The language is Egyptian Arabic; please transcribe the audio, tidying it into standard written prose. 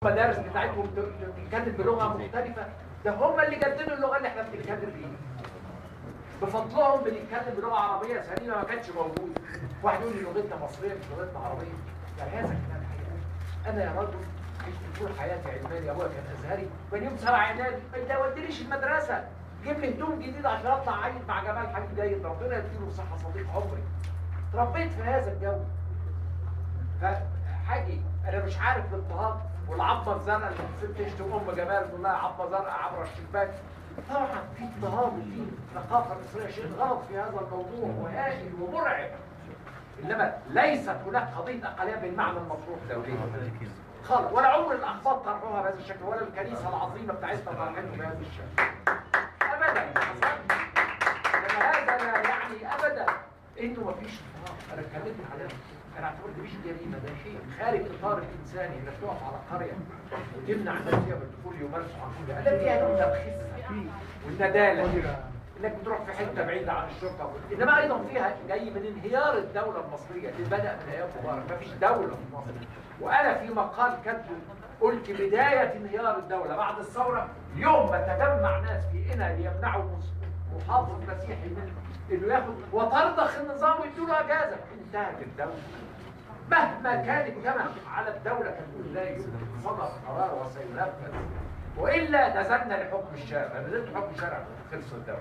المدارس بتاعتهم بتتكلم بلغه مختلفة، ده هم اللي جددوا اللغة اللي احنا بنتكلم بيها. بفضلهم بنتكلم بلغه عربية سليمة ما كانتش موجودة. واحد يقول لي لغتنا مصرية مش لغتنا عربية، يعني هذا كلام حقيقي. انا يا رجل عشت طول حياتي علماني، ابويا كان ازهري، كان يوم 7 اعدادي ما ودينيش المدرسة، جيب لي هدوم جديدة عشان اطلع عيد مع جمال حبيب جيد، ربنا يديله صحة صديق عمري. اتربيت في هذا الجو. فحاجي انا مش عارف الاضطهاد والعبه الزرقاء اللي الست تشتم ام جمال تقول لها عبه زرقاء عبر الشباك. طبعا في اضطهاد في الثقافة المصرية، شيء غلط في هذا الموضوع وهائل ومرعب. انما ليست هناك قضية اقلية بالمعنى المطروح دوليا خالص، ولا عمر الاخبار طرحوها بهذا الشكل، ولا الكنيسة العظيمة بتاعتنا طرحته بهذا الشكل ابدا. انما هذا لا يعني ابدا انه ما فيش اضطهاد. انا اتكلمت على انا اعتبر دي مش جريمة، ده شيء خارج اطار الانساني انك تقف على قرية وتمنع الناس فيها من الدخول يمارسوا عقولها، لا فيها نوع من الخسه والنداله انك بتروح في حتة بعيدة عن الشرطة، انما ايضا فيها جاي من انهيار الدولة المصرية اللي بدا من ايام مبارك، ما فيش دولة في مصر. وانا في مقال كاتبه قلت بداية انهيار الدولة بعد الثورة يوم ما تجمع ناس في قنا ليمنعوا محافظ مسيحي من انه ياخد وترضخ النظام ويدوا له اجازه، انتهت الدولة. مهما كان الثمن على الدولة كان لا يمكن صدر قرار وسينفذ، والا نزلنا لحكم الشارع، نزلت حكم الشارع خلص الدولة.